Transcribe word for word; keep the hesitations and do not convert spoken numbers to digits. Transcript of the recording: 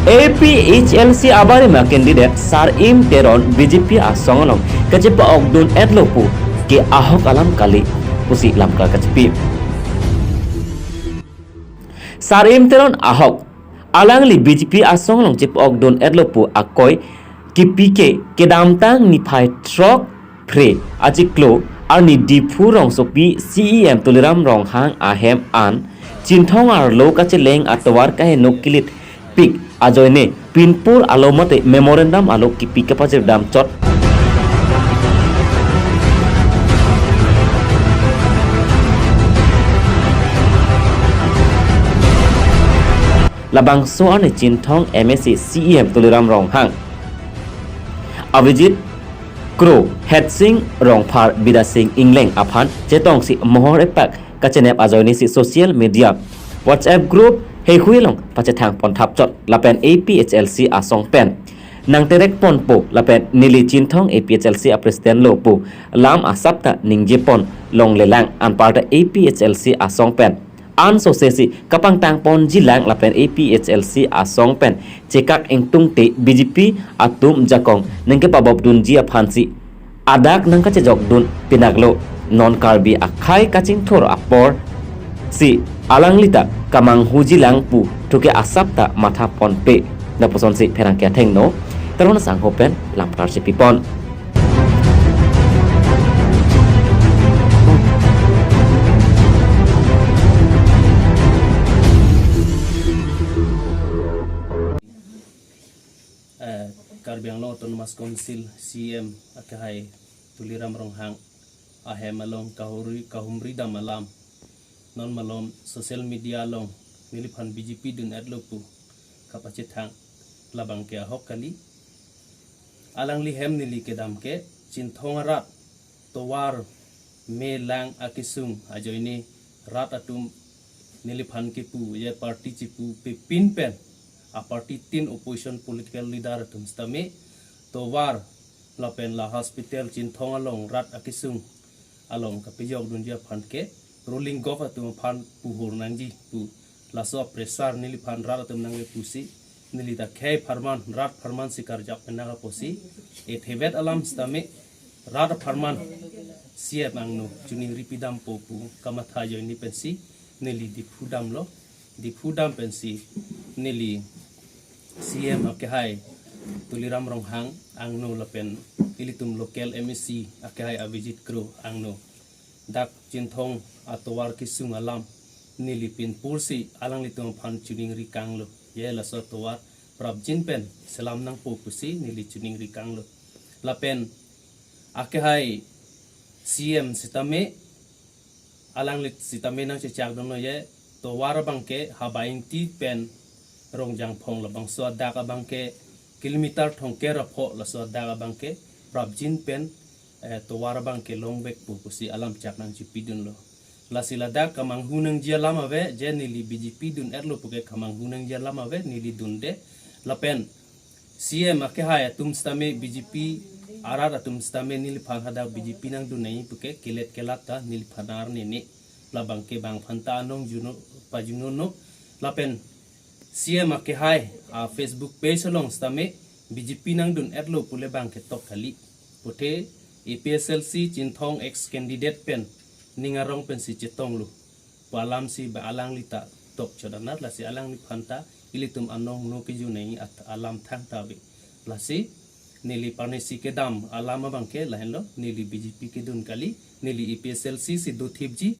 A P H L C abarim a-candidate Sarim Teron B J P asong along kachepa-okdun etlo pu ke ahok alam kali pusi lamklar kachepi. Sarim Teron ahok alangli B J P asong along chepa-okdun etlo pu akoi kipi ke kedamtang niphai throk phre achiklo arni Diphu rongsopi C E M Tuliram Ronghang ahem an Chinthong arlo kacheleng atovar kaheno kilitpik ajoine pinpur alo mate memorandum alo kipi kapachirdam chot. Labangso arni Chinthong M A C C E M Tuliram Ronghang, Abhijit Kro, Hetsing Rongphar, Bidya Sing Engleng aphan chetongsi mohor epak kachenep ajoinesi social media WhatsApp group heihui along pachethang ponthap chot lapen A P H L C asong pen nangterek ponpo lapen neli Chinthong A P H L C a-president lo pu lam asap ta ningje pon longlelang anparta A P H L C asong pen ansose si kapangtang ponjilang lapen A P H L C asong pen chekak ingtungte B J P atum jakong ningkepabopdunji aphansi adak nangkachejokdun pinaklo. Non Karbi akhei kachingthur apor si alanglita kamanghujilang pu thuke asap ta matha ponpe. Lapuson si pherangke athengno Teron asangho pen lamklar chepi pon. Eh, Karbi Anglong Autonomous Council C E M akehai Tuliram Ronghang ahem along kahuri kahumri dam alam non malom social media along neliphan B J P dun etlo pu kapachethang labang ke ahok kali. Alangli hem neli kedam ke Chinthong arat tovar me lang akesung ajoine rat atum neliphan kepu ye party chepu pepin pen a-party tin opposition political leader atum sitame tovar lapen la hospital Chinthong along rat akesung along kapejokdunji aphan ke ruling gok atum aphan puhur nangji pu laso pressure neliphan rat atum nangve pusi neli ta khei pharman rat pharman si karjap penang apotsi ethe vet alam sitame rat pharman C E M angno chuningri pidampo pu kamatha ajoine pensi neli Diphu damlo. Diphu dam pensi neli C E M akehai Tuliram Ronghang angno lapen ilitum local M A C akehai Abhijit Kro angno dak Chinthong atovar kesung alam neli pinpur si alanglitum aphan chuningri kanglo. Ye laso atovar prapjin pen selam nangpo pusi neli chuningri kanglo. Lapen akehai C E M sitame alangli sitame nangchechakdunlo ye tovar abang ke Habai Ingti pen Rongjangphong labangso adak abang ke kilometer thomkep ra pho laso adak abang ke prapjin pen eh, tovar abang ke longvekpo pusi alam chak nangchepidunlo. Lasi ladak kamanghu nangji alam ave je neli B J P dun etlo puke kamanghu nangji alam ave neli dunde. Lapen C E M akehai atum sitame B J P arat atum sitame neliphan hadak B J P nangdun nangji puke kelet kelat ta neliphan arnene labang ke bang phanta anong juno pajunono. Lapen C E M akehai a-Facebook page along sitame B J P nangdun etlo pule bang ketok kali. Puthe A P H L C Chinthong ex candidate pen ning arong pensi chetonglo pu alam si ba alangli ta tok chodanat lasi alangli phanta ilitum anong no kejunei at alam thangta ave. Lasi neli parnesi kedam alam abang ke lahenlo neli B J P kedun kali neli A P H L C si dothipji.